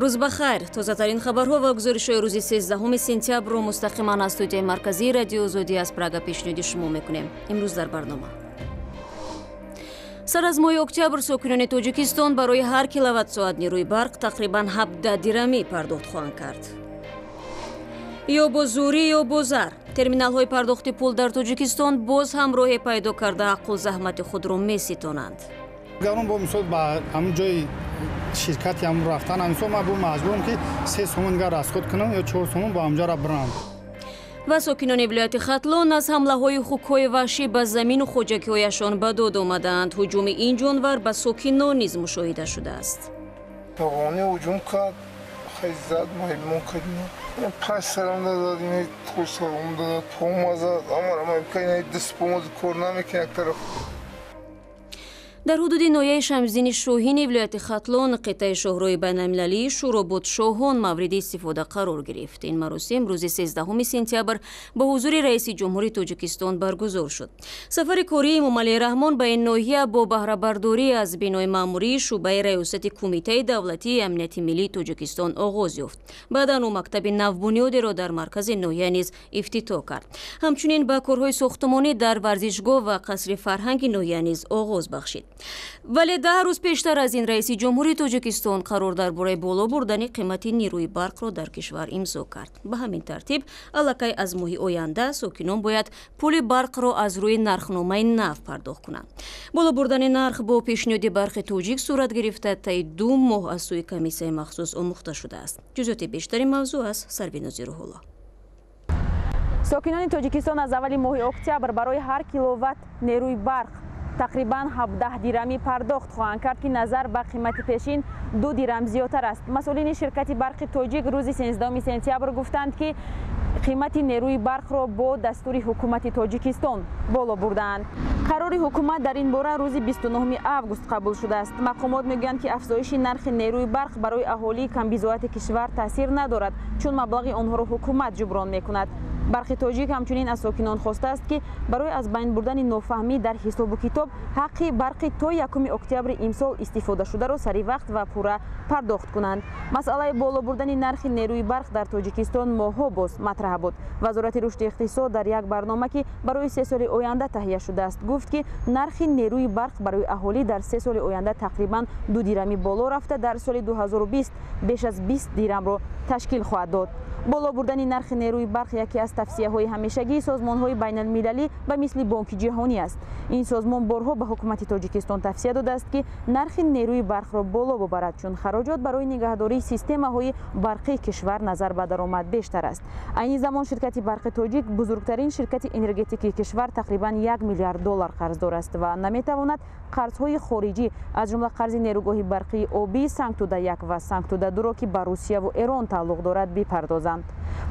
Рӯз ба хайр. Тозатарин хабарҳо ва гузоришҳои рӯзи 13 сентябрро мустақиман аз студияи марказии Радиои Озодӣ аз Прага пешниҳоди шумо мекунем. Имрӯз дар барнома. Сар аз моҳи октябр сокинони Тоҷикистон барои ҳар киловатт-соат нерӯи барқ тақрибан 17 дирамӣ пардохт хоҳанд кард. Ё бо зӯрӣ, ё бо зар. Терминалҳои пардохти пул дар Тоҷикистон боз ҳам роҳе пайдо карда ҳаққу заҳмати худро меситонанд. Гарон бо мисол ба ҳамун ҷои ширкати ҳамун рафтан, мисол ман бо маҷбурам ки 3 сомон дигар расход кунам ё 4 сомон бо ҳамҷара бирам. Ва сокинони вилояти Хатлон аз ҳамлаҳои хукҳои ваҳшӣ ба замину хоҷагиҳояшон ба дод омадаанд. Ҳуҷуми ин ҷонвар ба сокинон низ мушоҳида шудааст. Тоғонӣ ҳуҷум кард, хеле зад, маймун кард. Пас сарам додад, ин тӯсарам додад, пома зад, амара май даст пома кор намекунад як тараф. Дар ҳудуди ноҳияи Шамсиддини Шоҳини вилояти Хатлон қитъаи шоҳрои байналмилалии Шӯробод-Шоҳон мавриди истифода қарор гирифт. Ин маросим рӯзи 13 сентябр бо ҳузури раиси ҷумҳури Тоҷикистон баргузор шуд. Сафари кории Эмомалӣ Раҳмон ба ин ноҳия бо баҳрабардорӣ аз бинои маъмурии шӯъбаи раёсати Кумитаи давлатии амнияти миллии Тоҷикистон оғоз ёфт. Баъдан ӯ мактаби навбунёдеро дар маркази ноҳия низ ифтитоҳ кард. Ҳамчунин ба корҳои сохтмонӣ дар варзишгоҳ ва қасри фарҳанги ноҳия низ оғоз бахшид. Вале 10 рӯз пештар аз ин раиси ҷумҳури Тоҷикистон қарор дар бораи боло бурдани қимати нерӯи барқро дар кишвар имзо кард. Ба ҳамин тартиб аллакай аз моҳи оянда сокинон бояд пули барқро аз рӯи нархномаи нав пардохт кунанд. Боло бурдани нарх бо пешниҳоди Барқи Тоҷик сурат гирифта таи 2 моҳ аз сӯи комиссияи махсус омӯхта шудааст. Ҷузъиёти бештари мавзӯъ аз Сарвинози Рӯҳулло. Сокинони Тоҷикистон аз аввали моҳи октябр барои ҳар киловатт нерӯи барқ тақрибан 17 дирамӣ пардохт хоҳанд кард, ки назар ба қимати пешин 2 дирам зиёдтар аст. Масъулини ширкати Барқи Тоҷик рӯзи 13 сентябр гуфтанд, ки қимати нерӯи барқро бо дастури ҳукумати Тоҷикистон боло бурдаанд. Қарори ҳукумат дар ин бора рӯзи 29 август қабул шудааст. Мақомот мегӯянд, ки афзоиши нархи нерӯи барқ барои аҳолии камбизоати кишвар таъсир надорад, чун маблағи онҳоро ҳукумат ҷуброн мекунад. Барқи Тоҷик ҳамчунин аз сокинон хостааст, ки барои аз байн бурдани нофаҳмӣ дар ҳисобу китоб ҳаққи барқи то 1 октябри имсол истифодашударо сари вақт ва пурра пардохт кунанд. Масъалаи боло бурдани нархи нерӯи барқ дар Тоҷикистон моҳҳо боз матраҳ буд. Вазорати рушди иқтисод дар як барнома, ки барои 3 соли оянда таҳия шудааст, гуфт, ки нархи нерӯи барқ барои аҳолӣ дар 3 соли оянда тақрибан 2 дирамӣ боло рафта, дар соли 2020 беш аз 20 дирамро ташкил хоҳад дод. Боло бурдани нархи нерӯи барқ яке аз тавсияҳои ҳамешагии созмонҳои байналмилалӣ ба мисли Бонки Ҷаҳонӣ аст. Ин созмон борҳо ба ҳукумати Тоҷикистон тавсия додааст, ки нархи нерӯи барқро боло бубарад, чун хароҷот барои нигаҳдории системаҳои барқии кишвар назар ба даромад бештар аст. Айни замон ширкати Барқи Тоҷик, бузургтарин ширкати энергетикии кишвар, тақрибан 1 миллиард доллар қарздор аст ва наметавонад қарзҳои хориҷӣ, аз ҷумла қарзи нерӯгоҳи барқии обии Сангтуда 1 ва Сангтуда 2-ро, ки ба Русияву Эрон тааллуқ дорад, бипардозанд.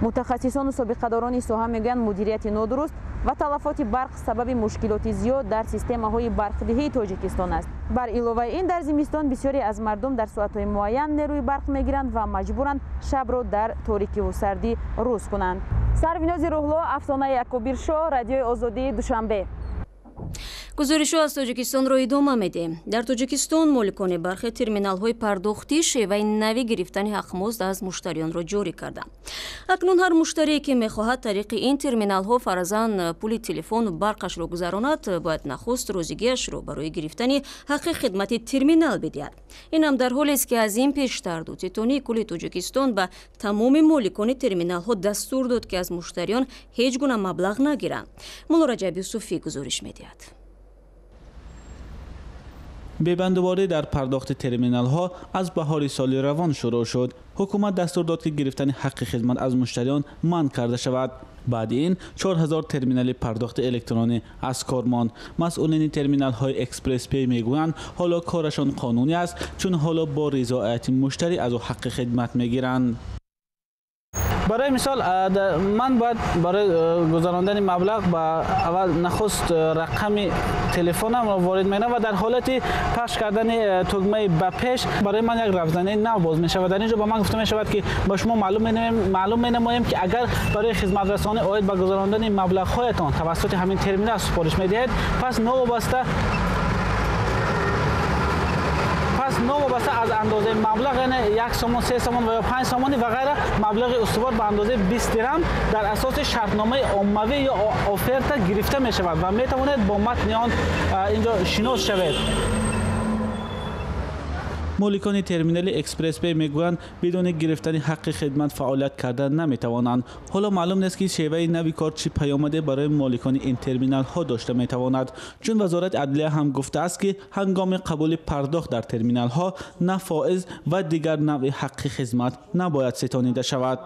Мутахассисону собиқадорони соҳа мегӯянд, мудирияти нодуруст ва талафоти барқ сабаби мушкилоти зиёд дар системаҳои барқдиҳии Тоҷикистон аст. Бар иловаи ин, дар зимистон бисёре аз мардум дар соатҳои муайян нерӯи барқ мегиранд ва маҷбуранд шабро дар торикиву сардӣ рӯз кунанд. Сарвинози Рӯҳулло, Афсонаи Акобиршоҳ, Радиои Озодии Душанбе. Гузоришҳо аз Тоҷикистонро идома медиҳем. Дар Тоҷикистон моликони бархе терминалҳои пардохтӣ шеваи нави гирифтани ҳақмузд аз муштариёнро ҷорӣ карданд. Акнун ҳар муштарие, ки мехоҳад тариқи ин терминалҳо фаразан пули телефону барқашро гузаронад, бояд нахуст розигиашро барои гирифтани ҳаққи хидмати терминал бидиҳад. Инам дар ҳолест, ки аз ин пештар Додситонии кулли Тоҷикистон ба тамоми моликони терминалҳо дастур дод, ки аз муштариён ҳеҷ гуна маблағ нагиранд. Мулло Раҷаб Юсуфӣ гузориш медиҳад. Бебандуборӣ дар пардохти терминалҳо аз баҳори соли равон шурӯъ шуд. Ҳукумат дастур дод, ки гирифтани ҳаққи хидмат аз муштариён манъ карда шавад. Баъди ин 4000 терминали пардохти электронӣ аз кор монд. Масъулини терминалҳои Экспресс-Пей мегӯянд, ҳоло корашон қонунӣ аст, чун ҳоло бо ризояти муштарӣ аз ӯ ҳаққи хидмат мегиранд. Барои мисол, ман бояд барои гузарондани маблағ ба аввал нахуст рақами телефонамро ворид менамоям ва дар ҳолати пахш кардани тугмаи ба пеш барои ман як равзанаи нав боз мешавад. Дар ин ҷо ба ман гуфта мешавад, ки ба шумо маълум менамоем, ки агар барои хизматрасонӣ оид ба гузарондани маблағҳоятон тавассути ҳамин терминал супориш медиҳед, пас новобаста пас Новобаста аз андозаи маблағ, яъне 1 сомон, 3 сомон ва ё 5 сомонӣ ва ғайра, маблағи устувор ба андозаи 20 дирам дар асоси шартномаи оммавӣ ё оферта гирифта мешавад ва метавонед бо матни он инҷо шинос шавед. Моликони терминали Экспресс-Пей мегӯянд, бидуни гирифтани ҳаққи хидмат фаъолият карда наметавонанд. Ҳоло маълум нест, ки шеваи нави кор чӣ паёмаде барои моликони ин терминалҳо дошта метавонад, чун Вазорати адлия ҳам гуфтааст, ки ҳангоми қабули пардохт дар терминалҳо на фоиз ва дигар навъи ҳаққи хизмат набояд ситонида шавад.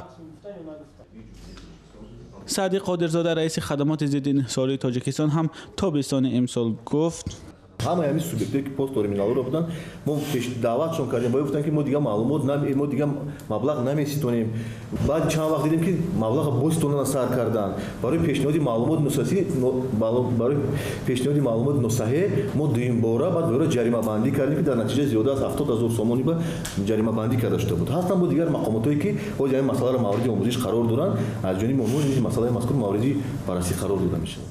Саъди Қодирзода, раиси хадамоти зидди инҳисории Тоҷикистон, ҳам тобистони имсол гуфт: Ҳамаи ҳамин субъектҳое, ки посттерминалҳоро буданд, мо даъватшон кардем ва гуфтанд, ки мо дигар маълумот, мо дигар маблағ намеситонем. Баъд чанд вақт дидем, ки маблағ боз ситонана сар карданд. Барои пешниҳоди маълумот барои пешниҳоди маълумоти носаҳеҳ мо дуюмбора баъд вайро ҷаримабандӣ кардем, ки дар натиҷа зиёда аз 70 000 сомонӣ ба ҷаримабандӣ карда шуда буд. Ҳастанд бо дигар мақомотҳое, ки боз ҳамин масъаларо мавриди омӯзиш қарор доранд. Аз ҷониби онҳо низ масъалаи мазкур мавриди баррасӣ қарор дода мешавад.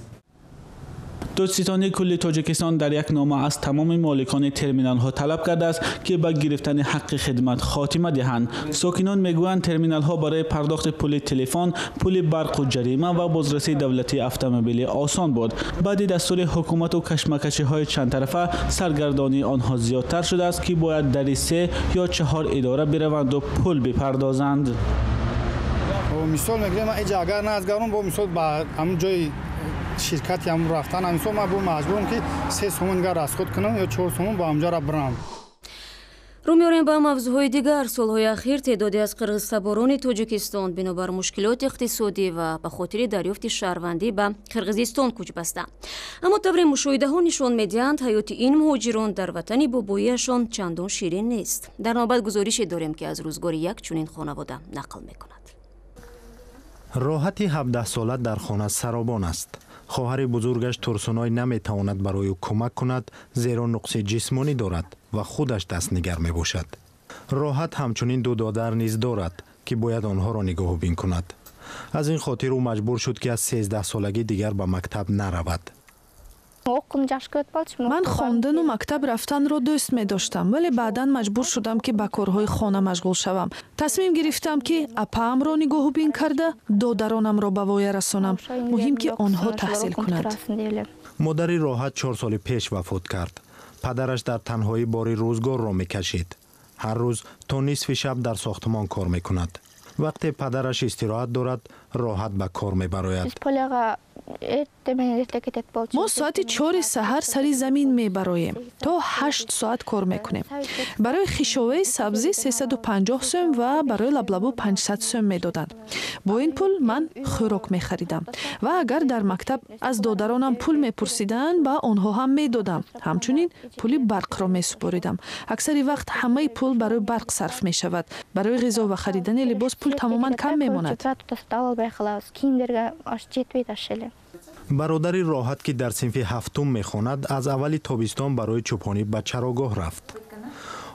Додситонии кулли Тоҷикистон дар як нома аз тамоми моликони терминалҳо талаб кардааст, ки ба гирифтани ҳаққи хидмат хотима диҳанд. Сокинон мегӯянд, терминалҳо барои пардохти пули телефон, пули барқу ҷарима ва бозрасии давлатии автомобилӣ осон буд. Баъди дастури ҳукумату кашмакашиҳои чандтарафа саргардонии онҳо зиёдтар шудааст, ки бояд дари се ё чаҳор идора бираванду пул бипардозанд. Мисол мегирем, иҷа агар назгарон, бо мисол ба ҳамун ҷои ширкати ҳамун рафтан, мисол ман бо маҷбурам, ки 3 сомон дигар расход кунам ё 4 сомон ба ҳамҷара бирам. Рӯ меорем ба мавзӯъҳои дигар. Солҳои ахир теъдоде аз қирғизтаборони Тоҷикистон бинобар мушкилоти иқтисодӣ ва ба хотири дарёфти шаҳрвандӣ ба Қирғизистон кӯч бастанд. Аммо тавре мушоҳидаҳо нишон медиҳанд, ҳаёти ин муҳоҷирон дар ватани бобоиашон чандон ширин нест. Дар навбат гузорише дорем, ки аз рӯзгори як чунин хонавода нақл мекунад. Роҳати 17сола дар хона саробон аст. Хоҳари бузургаш Турсуной наметавонад барои ӯ кӯмак кунад, зеро нуқси ҷисмонӣ дорад ва худаш дастнигар мебошад. Роҳат ҳамчунин ду додар низ дорад, ки бояд онҳоро нигоҳубин кунад. Аз ин хотир ӯ маҷбур шуд, ки аз 13солагӣ дигар ба мактаб наравад. Ман хондану мактаб рафтанро дӯст медоштам, вале баъдан маҷбур шудам, ки ба корҳои хона машғул шавам. Тасмим гирифтам, ки апаамро нигоҳубин карда, додаронамро ба воя расонам. Муҳим, ки онҳо таҳсил кунанд. Модари Роҳат 4 соли пеш вафот кард. Падараш дар танҳоӣ бори рӯзгорро мекашид. Ҳар рӯз то нисфи шаб дар сохтмон кор мекунад. Вақте падараш истироҳат дорад, Роҳат ба кор мебарояд. Мо соати 4-и саҳар сари замин мебароем, то 8 соат кор мекунем. Барои хишоваи сабзӣ 350 сӯм ва барои лаблабу 500 сӯм медоданд. Бо ин пул ман хӯрок мехаридам ва агар дар мактаб аз додаронам пул мепурсиданд, ба онҳо ҳам медодам. Ҳамчунин пули барқро месупоридам. Аксари вақт ҳамаи пул барои барқ сарф мешавад. Барои ғизо ва харидани либос пул тамоман кам мемонад. Бародари Роҳат, ки дар синфи ҳафтум мехонад, аз аввали тобистон барои чӯпонӣ ба чарогоҳ рафт.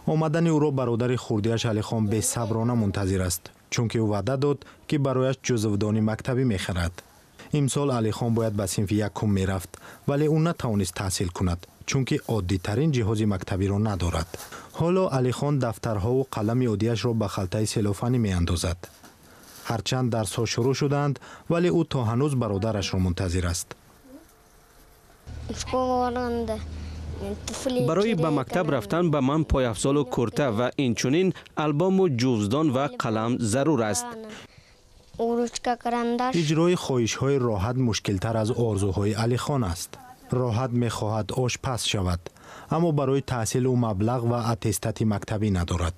Омадани ӯро бародари хурдиаш Алихон бесаброна мунтазир аст, чунки ӯ ваъда дод, ки барояш ҷузвдони мактабӣ мехарад. Имсол Алихон бояд ба синфи якум мерафт, вале ӯ натавонист таҳсил кунад, чунки оддитарин ҷиҳози мактабиро надорад. Ҳоло Алихон дафтарҳову қалами оддиашро ба халтаи селофанӣ меандозад. Ҳарчанд дарсҳо шурӯъ шудаанд, вале ӯ то ҳанӯз бародарашро мунтазир аст. Барои ба мактаб рафтан ба ман пойафзолу курта ва инчунин албому ҷуздон ва қалам зарур аст. Иҷрои хоҳишҳои Роҳат мушкилтар аз орзуҳои Алихон аст. Роҳат мехоҳад ошпаз шавад, аммо барои таҳсил ӯ маблағ ва аттестати мактабӣ надорад.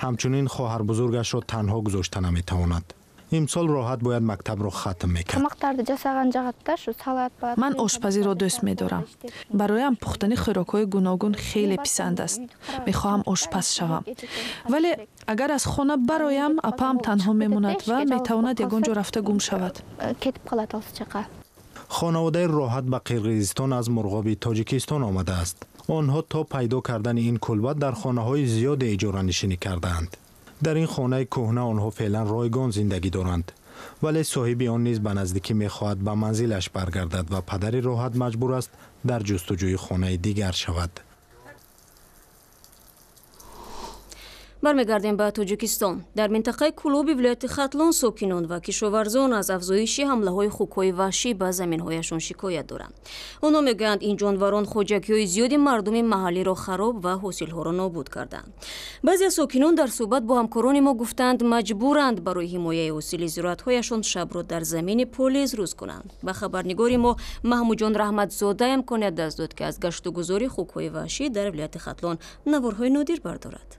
Ҳамчунин хоҳарбузургашро танҳо гузошта наметавонад. Имсол Роҳат бояд мактабро хатм мекард. Ман ошпазиро дӯст медорам. Бароям пухтани хӯрокҳои гуногун хеле писанд аст. Мехоҳам ошпаз шавам, вале агар аз хона бароям, апаам танҳо мемонад ва метавонад ягон ҷо рафта гум шавад. Хонаводаи Роҳат ба Қирғизистон аз Мурғоби Тоҷикистон омадааст. Онҳо то пайдо кардани ин кулба дар хонаҳои зиёде иҷоранишинӣ кардаанд. Дар ин хонаи кӯҳна онҳо феълан ройгон зиндагӣ доранд, вале соҳиби он низ ба наздикӣ мехоҳад ба манзилаш баргардад ва падари Роҳат маҷбур аст дар ҷустуҷӯи хонаи дигар шавад. Бармегардем ба Тоҷикистон. Дар минтақаи Кӯлоби вилояти Хатлон сокинон ва кишоварзон аз афзоиши ҳамлаҳои хукҳои ваҳшӣ ба заминҳояшон шикоят доранд. Онҳо мегӯянд, ин ҷонварон хоҷагиҳои зиёди мардуми маҳаллиро хароб ва ҳосилҳоро нобуд карданд. Баъзе аз сокинон дар суҳбат бо ҳамкорони мо гуфтанд, маҷбуранд барои ҳимояи ҳосили зироатҳояшон шабро дар замини полез рӯз кунанд. Ба хабарнигори мо Маҳмудҷон Раҳматзода имконият даст дод, ки аз гаштугузори хукҳои ваҳшӣ дар вилояти Хатлон наворҳои нодир бардорад.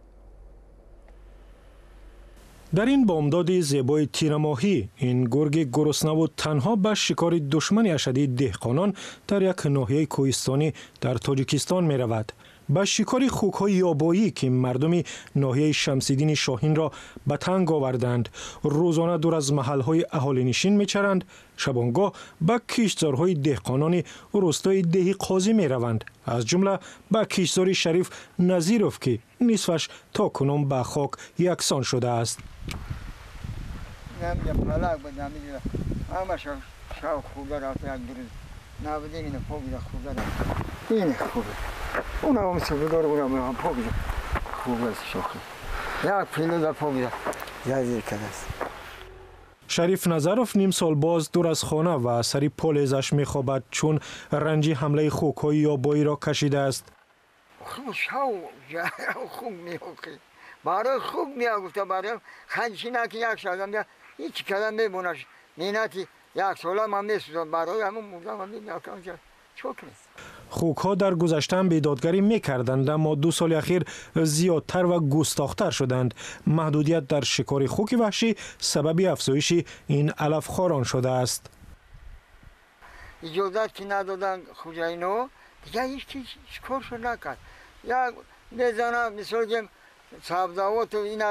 Дар ин бомдоди зебои тирамоҳӣ ин гурги гуруснаву танҳо ба шикори душмани ашадии деҳқонон дар як ноҳияи кӯҳистонӣ дар Тоҷикистон меравад. Ба шикори хукҳои ёбоӣ, ки мардуми ноҳияи Шамсиддини Шоҳинро ба танг оварданд, рӯзона дур аз маҳалҳои аҳолинишин мечаранд, шабонгоҳ ба киштзорҳои деҳқонони рӯстои деҳи Қозӣ мераванд, аз ҷумла ба киштзори Шариф Назиров, ки нисфаш то кунун ба хок яксон шудааст. Шариф Назаров ним сол боз дур аз хона ва сари полезаш мехобад, чун ранҷи ҳамлаи хукҳои ёбоиро кашидааст. Хукҳо дар гузаштаам бедодгарӣ мекарданд, аммо 2 соли ахир зиёдтар ва густохтар шуданд. Маҳдудият дар шикори хуки ваҳшӣ сабаби афзоиши ин алафхорон шудааст. Иҷозат ки надоданд хуҷайно, дигар ҳеҷ ки шикоршо накард. Як мезанам, мисол гем, сабзавоту ина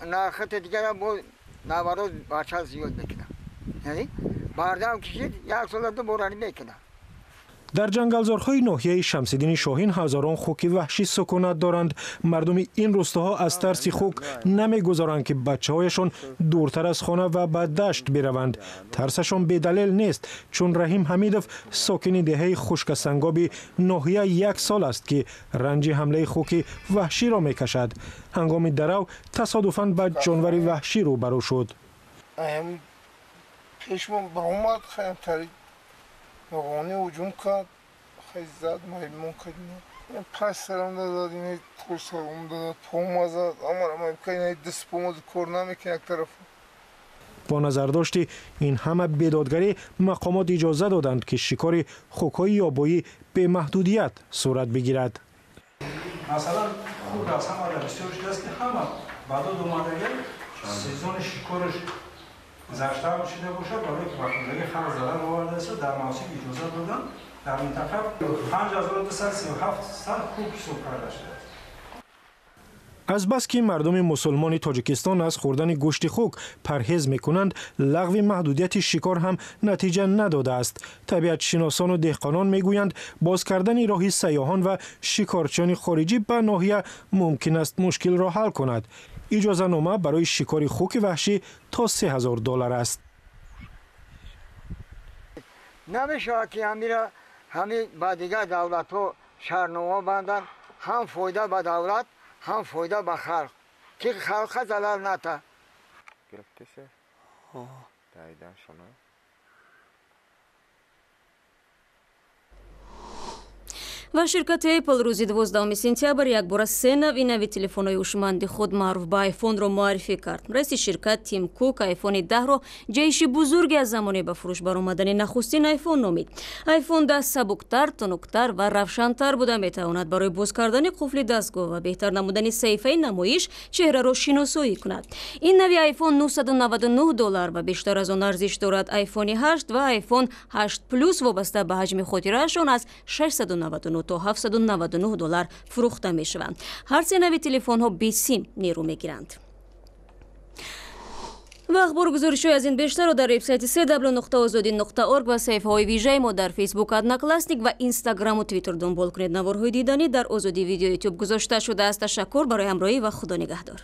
нархата дигара бо навароз бача зиёд мекунам. Яъне бардам кишид, як сола ду борани мекунам. Дар ҷангалзорҳои ноҳияи Шамсиддини Шоҳин ҳазорон хуки ваҳшӣ сукунат доранд. Мардуми ин рӯстоҳо аз тарси хук намегузоранд, ки бачаҳояшон дуртар аз хона ва ба дашт бираванд. Тарсашон бедалел нест, чун Раҳим Ҳамидов, сокини деҳаи Хушкасангоби ноҳия, 1 сол аст, ки ранҷи ҳамлаи хуки ваҳширо мекашад. Ҳангоми дарав тасодуфан ба ҷонвари ваҳшӣ рӯбарӯ шуд. Ноғонӣ ҳуҷум кард, хай зад, маймон кард. Пас сарам дад, ина тур сарам дад, пома зад, амара майбка, ина даст пома кор намекунад як тараф. Бо назардошти ин ҳама бедодгарӣ мақомот иҷоза доданд, ки шикори хукҳои ёбоӣ бемаҳдудият сурат бигирад. Масалан, хук аз ҳама дар бисёр шудааст, ки ҳама ба дод омадагӣ сезони шикораш гузашта шуда бошад, барои ки ба хоҷагии халқ зарар овардааст, дар мавсим иҷоза доданд. Дар минтақа 5237 сар хук ҳисоб карда шудааст. Азбаски мардуми мусулмони Тоҷикистон аз хӯрдани гӯшти хук парҳез мекунанд, лағви маҳдудияти шикор ҳам натиҷа надодааст. Табиатшиносону деҳқонон мегӯянд, боз кардани роҳи сайёҳон ва шикорчиёни хориҷӣ ба ноҳия мумкин аст мушкилро ҳал кунад. Иҷозанома барои шикори хуки ваҳшӣ то $3000 аст. Намешавад, ки ҳами ба дигар давлатҳо шаҳрнома банданд, ҳам фоида ба давлат, ҳам фоида ба халқ, ки халқа залал ната. Ва ширкати Apple рӯзи 12 сентябр якбора 3 навъи нави телефонҳои ҳушманди худ маъруф ба iPhone-ро муаррифӣ кард. Раиси ширкат Тим Кук iPhone 10-ро ҷаҳиши бузурге аз замоне ба фурӯш баромадани нахустин iPhone номид. iPhone 10 сабуктар, тунуктар ва равшантар буда метавонад барои боз кардани қуфли дастгоҳ ва беҳтар намудани саҳифаи намоиш чеҳраро шиносоӣ кунад. Ин нави iPhone $999 ва бештар аз он арзиш дорад. iPhone 8 ва iPhone 8 Plus вобаста ба ҳаҷми хотираашон аз $699 то $799 фурӯхта мешаванд. Ҳар се нави телефонҳо бесим нерӯ мегиранд. Ва ахбору гузоришҳои аз ин бештарро дар вебсайти cw.ozodi.org ва саҳифаҳои вижаи мо дар Фейсбук, Одноклассник ва Инстаграму Твиттер дунбол кунед. Наворҳои диданӣ дар Озодӣ видео Ютуб гузошта шудааст. Ташаккур барои ҳамроҳӣ ва Худо нигаҳдор.